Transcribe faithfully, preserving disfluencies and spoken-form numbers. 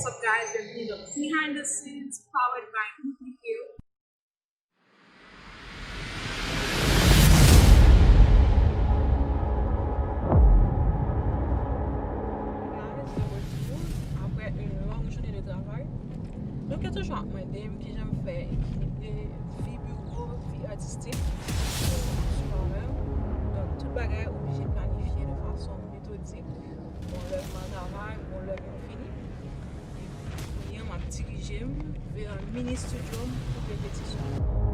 What's up, guys? Bienvenue dans Behind the Scenes, powered by Hoopy Hill. Guys, de retour après une longue journée de travail. Nou gen toujou ap mande m kijan m fè ekilibre vi biwo, vi atistik, sou mwen menm. Donk, tout bagay oblije planifye de fason metodik. Bon, lè m al travay, bon, lè m fini. Epi, kounye a, m ap dirije m vè mini studio m pou repetisyon.